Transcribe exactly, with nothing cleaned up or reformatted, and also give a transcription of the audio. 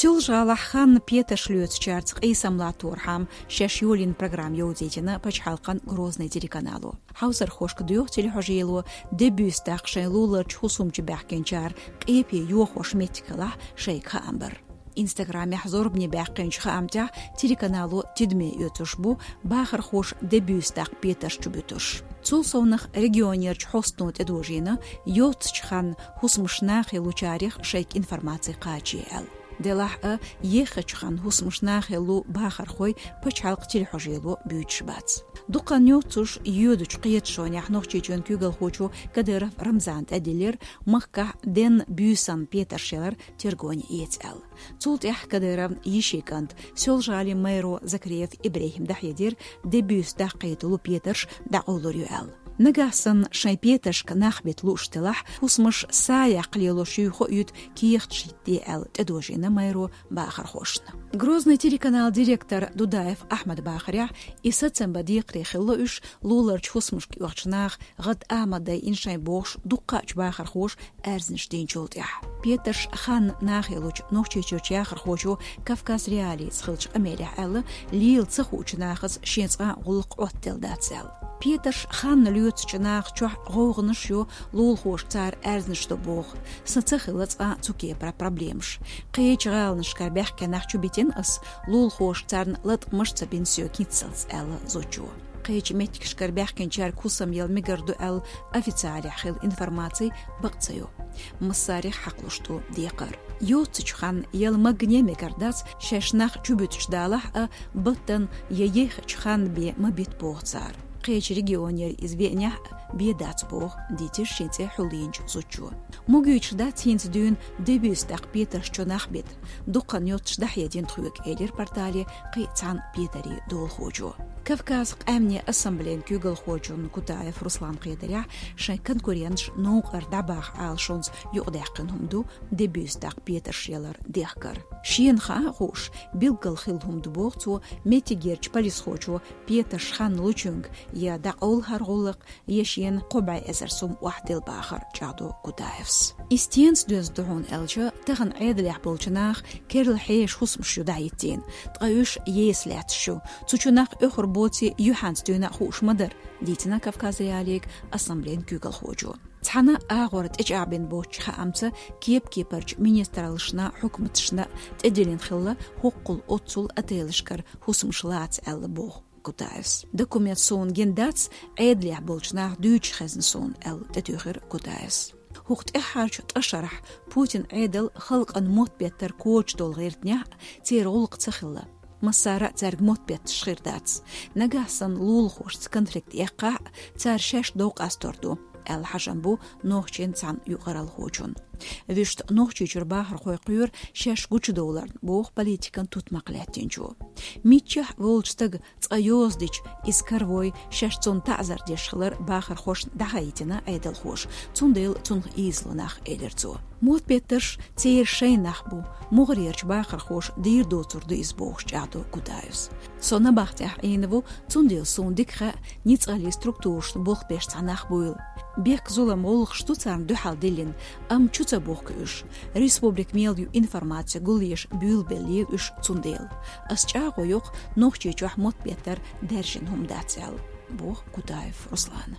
Цул жагӀалахь хан петарш лоьцучаьрца къийсам латторхьама шаьш йолийна программа йовзийтина пачхьалкхан Грозный телеканало. Хьовсархошка доьху телехьожаело дебуьйса даккха шайн луларчу хӀусамчу баьхкинчара къепе йохош меттиг хилахь шайга хаам бар. Инстаграмехь зорбане баьккхинчу хаам тӀехь телеканало тидаме оьцуш бу бахархоша дебуьйса даккха петарш чубуьтуш. Цул совнах регионерчу хьостано тӀедожийна йоццачу ханна хӀусамаш нахе лучарех шайга информаци кхачий аьлла. Делахь а, еххачу ханна хӀусамаш нахе лу бахархой пачхьалкхан телехьожаело буьйцуш бац. Дукха йоццуш йоьдучу кхеташонехь Нохчийчоьнан куьйгалхочо Кадыров Рамзана тӀедиллира, махкахь денна буьйсанна петарш ялар тергоне эца аьлла. Цул тӀаьхьа Кадыровн йишин кӀант, Соьлжа-ГӀалин мэро Закриев ИбрахӀим дӀахьедира дебуьйса даккхийта лу петарш дӀакъовлур ю аьлла. Нагахь санна шайн петаршка нах бита лууш делахь, хӀусамаш са яккха лелош юй хоуьйту кехаташ хӀиттаде аьлла, тӀедожийна мэро бахархошна. Грозный телеканал директор Дудаев Ахьмада бахарехь, и сацам бан декхаре хилла уьш, луларчу хӀусамашка оьхучу наха гӀад-амат дайина шайн бохуш дуккхачу бахархоша аьрзнаш динчул тӀаьхьа. Петарш хан нахе лучу Нохчийчуьрчу яхархочо Кавказ.Реалиица хиллачу къамелехь аьлла, лела ца хуучу нахаца шен цкъа а гӀуллакх Ӏоттаделла дац аьлла. Петарш хан лоьцучу наха чохь гӀовгӀанаш йо, лулахоша цара аьрзнаш до боху. Сан ца хилла цкъа а цу кепара проблемаш. Кхечу гӀаланашкара баьхкина нах чубитина ас, лулахоша царна латкъамаш а ца бина соьга хӀинццалц, аьлла зудчо. Кхечу меттигашкара баьхкинчаьрга хӀусам яла мегар ду аьлла официалехь хилла информаци бакъ ца йо. Массарех хьакхалуш ду декхар. Йоццачу ханна яла магане а мегар дац, шаьш нах чубуьтуш далахь а, баттана я еххачу ханна бен ма бита боху цара. Кхечу регионера иза веанехь а бен дац боху, дийцира шен цӀе хьулйинчу зудчо. Могуьйтуш дац хӀинца дуьйна дебуьйса даккха петарш чу нах бита. Дукха йоццуш дӀахьедина тхоьга, элира портале кхин а цхьана петарийн долахочо. Кавказан къаьмнийн ассамблейн куьйгалхочун Кутаев Русланан кхетарехь, шайн конкуренташ новкъара дӀабаха Ӏалашонца юкъадаьккхина хӀума ду дебуьйса даккха петарш ялар дехкар. Шена хаа а хууш, билггал хилла хӀума ду боху цо, меттигерчу полисхочо петарш хан лучуьнга я дӀакъовла хӀара гӀуллакх, я шена кхо бӀе эзар сум охьадилла бахар, чӀагӀдо Кутаевс. И стенца доьзна ду хьуна аьлча, тахана Ӏедалехь болчу наха керла хьеша хӀусамаш ю дӀахӀиттийна, ткъа уьш еса лаьтташ ю. Цу чу нах оьхур боций юьхьанца дуьйна а хууш ма дара, дийцина Кавказ.Реалиига ассамблейн куьйгалхочо. Цхьана агӀор тӀечӀагӀбина боцучу хаамца кеп-кепарчу министраллашна, хьукматашна тӀедиллина хилла хӀоккхул оццул отелашкара хӀусамаш лаца аьлла боху Кутаевс. Документ суна гина дац, Ӏедалехь болчу наха дуьйцуш хезна суна, аьлла, тӀетуьйхира Кутаевс. ХӀокху тӀаьххьарчу ткъа шарахь Путинан Ӏедал халкъана мотт беттар коча долу гӀиртинехь а церан гӀуллакх ца хилла. Массара а цаьрга мотт бетташ хир дац. Нагахь санна лулахошца конфликт эккхахь а, цара шаьш дов къастор ду, аьлла хьажам бу нохчийн цхьана юкъаралхочун. Вуьшта Нохчийчуьра бахархой кхоьру шаьш гучудовларна, боху политикан тутмакх лаьттинчо. Миччахь а волчу стага цкъа йозадича, иза каравой, шаьш цунна таӀзар деш хилар бахархошна дӀахаийтина Ӏедалхоша, цундела цунах ийзало нах, элира цо. Мотт беттарш церан шайн нах бу, мухӀарерчу бахархоша дийр доцур ду иза, бохуш чӀагӀдо Кутаевс. Со набахтехь Ӏийна ву, цундела суна дика хаьа, ницкъаллин структурашна болх беш цхьа нах буйла. Бехк-зулам гӀуллакхаш ду царна дуьхьал диллина, амма чу ца бухку уьш. Республика мел ю информаци гулъеш буьйлабеллий уьш цундела. Ас чӀагӀо йоккху, Нохчийчохь мотт беттар даьржина хӀума дац аьлла, боху Кутаев Руслана.